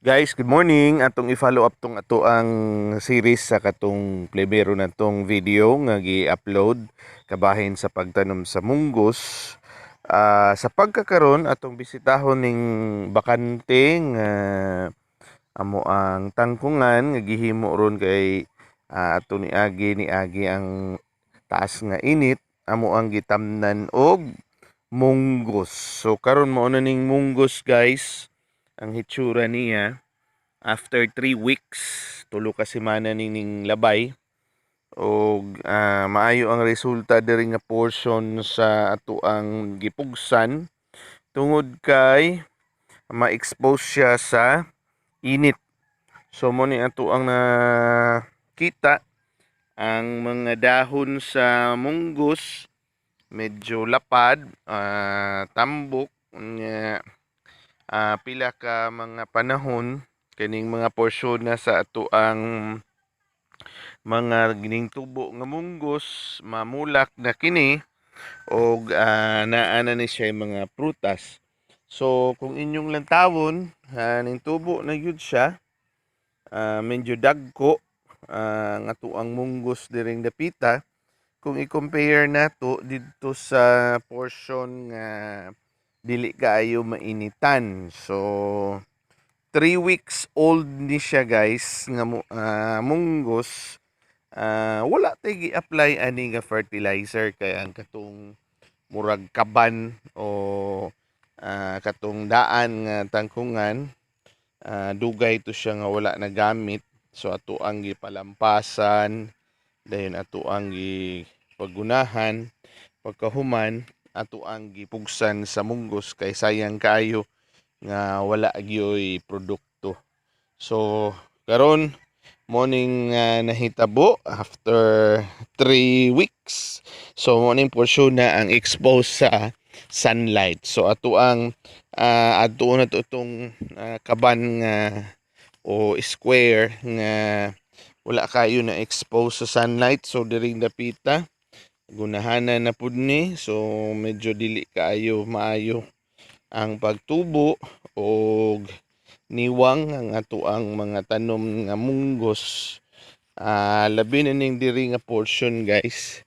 Guys, good morning. Atong i-follow up tong ato ang series sa katong primero na tong video nga gi-upload kabahin sa pagtanom sa munggos. Sa pagkakaron, atong bisitahon ning bakante nga amo ang tangkungan nga gihimo ron kay ato niagi ang taas nga init, amo ang gitamnan og munggos. So karon, mao na ning munggos, guys, ang hitsura niya after 3 weeks, 3 ka semana ning labay og maayo ang resulta diri nga portion sa ato ang gipugsan tungod kay ma-expose siya sa init. So mo ni ato ang nakita, ang mga dahon sa munggos medyo lapad, tambok nya. Pila ka mga panahon, kining mga porsyon na sa ato ang mga gining tubo nga munggos, mamulak na kini og naa na ni siya mga prutas. So kung inyong lantawon, ning tubo na gyud siya, medyo dagko ang ato ang munggos diring dapita kung i-compare nato didto sa portion nga dili kaayo mainitan. So 3 weeks old ni siya, guys, nga munggos. Wala tay gi-apply ani nga fertilizer kay ang katong murag kaban o katong daan nga tangkungan, dugay to siya nga wala nagamit. So ato ang gipalampasan, dayon ato ang gipaggunahan, pagkahuman ato ang gipugsan sa munggos kay sayang kaayo nga wala gyoy produkto. So karon, morning nahitabo after 3 weeks. So morning portion na ang expose sa sunlight. So ato ang adto na to itong kaban nga o square nga wala kayo na expose sa sunlight. So diring dapita, gunahanan na pud ni. So medyo dili kaayo maayo ang pagtubo og niwang ang ato ang mga tanom nga munggos. Labi na ning diri nga portion, guys.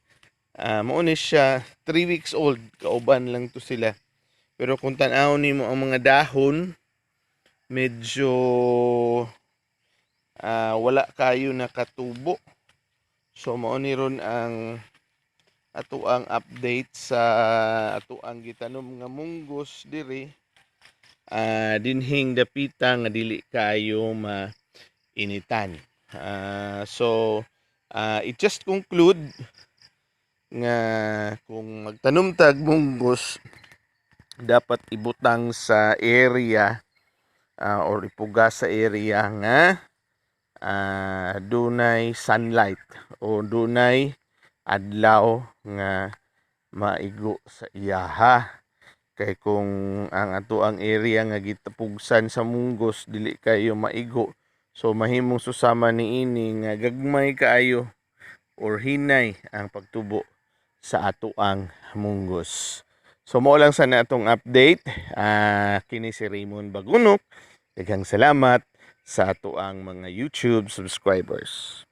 Mao ni siya 3 weeks old, kauban lang to sila. Pero kung tan-awon nimo ang mga dahon, medyo wala kayo nakatubo. So mao ni ron ang ato ang update sa ato ang gitanom nga munggos diri dinhing dapita nga dili kayo mainitan. So it just conclude nga kung magtanom tag munggos, dapat ibutang sa area or ipuga sa area nga dunay sunlight o dunay adlaw nga maigo sa iyaha, kay kung ang ato ang area nga gitapugsan sa munggos dili kayo maigo, so mahimong susama niini nga gagmay kaayo or hinay ang pagtubo sa ato ang munggos. So mao lang sana atong update. Kini si Raymond Bagunok. Daghang salamat sa ato ang mga YouTube subscribers.